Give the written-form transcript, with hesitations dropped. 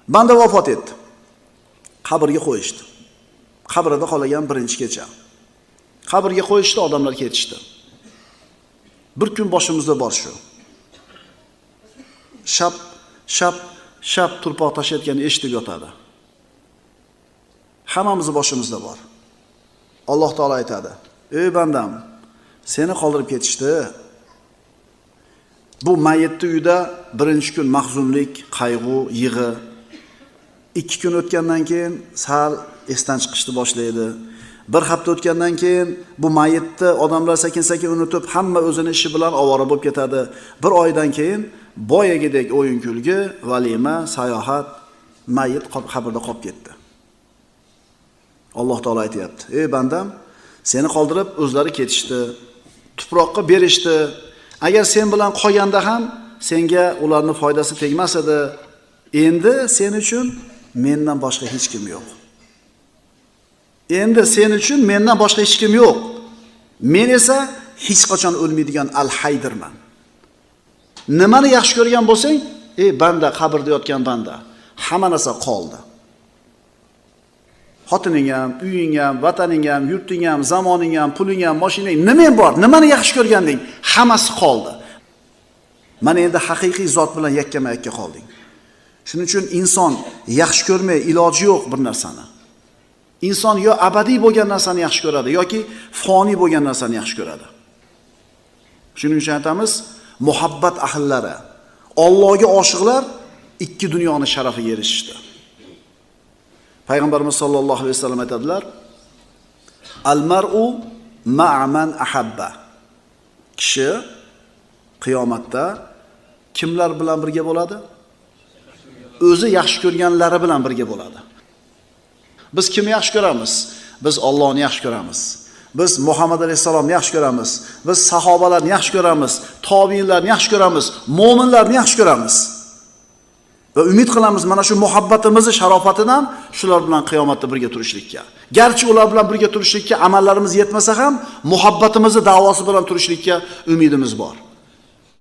Banda vafot etdi. Qabrga qo'yishdi. Qabrida qolgan birinchi kecha. Qabrga qo'yishdi, odamlar ketishdi. Bir kun boshimizda bor shu. Shap, shap, shap turpoq tashlayotganini eshitib yotadi. Hammamizni boshimizda bor. Alloh taolo aytadi: "Ey bandam, seni qoldirib ketishdi. Bu mayitni uyida birinchi kun mahzunlik, qayg'u, yig'i. 2 kun o'tgandan keyin sal esdan chiqishni boshlaydi. Bir hafta o'tgandan keyin bu mayitni odamlar sekin-sekin unutib, hamma o'zini ishi bilan ovora bo'lib ketadi. Bir oydan keyin boyagidek o'yin kulgi, valima, sayohat, mayit qabrda qolib ketdi. Alloh taolo aytayapti: "Ey bandam, seni qoldirib o'zlari ketishdi, tuproqqa berishdi. Agar sen bilan qolganda ham senga ularning foydasi tegmas edi. Endi sen uchun mendan boshqa hech kim yo'q. Endi sen uchun mendan boshqa hech kim yo'q. Men esa hech qachon o'lmaydigan Al-Haydirman. Nimani yaxshi ko'rgan bo'lsang, ey banda, qabrda yotgan banda, hamma narsa qoldi. Xotining ham, uying ham, vataning ham, yurting ham, zamoning ham, puling ham, mashinang, nimang bor, nimani yaxshi ko'rganding, hammasi qoldi. Mana endi haqiqiy zot bilan yakkama-yakka qolding. Shuning uchun inson yaxshi ko'rmay iloji yo'q bir narsani. Inson yo abadiy bo'lgan narsani yaxshi ko'radi yoki foniy bo'lgan narsani yaxshi ko'radi. Shuning uchun aytamiz, muhabbat ahllari, Allohga oshiqlar ikki dunyoni sharafiga erishishdi. Payg'ambarimiz sollallohu alayhi vasallam aytadilar: "Al-mar'u ma'a man ahabba." Kishi qiyomatda kimlar bilan birga bo'ladi? O'zi yaxshi ko'rganlari bilan birga bo'ladi. Biz kimni yaxshi ko'ramiz? Biz Allohni yaxshi ko'ramiz. Biz Muhammad alayhissalomni yaxshi ko'ramiz. Biz sahobalarni yaxshi ko'ramiz, tobiinlarni yaxshi ko'ramiz, mo'minlarni yaxshi ko'ramiz. Va umid qilamiz mana shu muhabbatimizni sharofatidan shular bilan qiyomatda birga turishlikka. Garchi ular bilan birga turishlikka amallarimiz yetmasa ham, muhabbatimizni da'vosi bilan turishlikka umidimiz bor.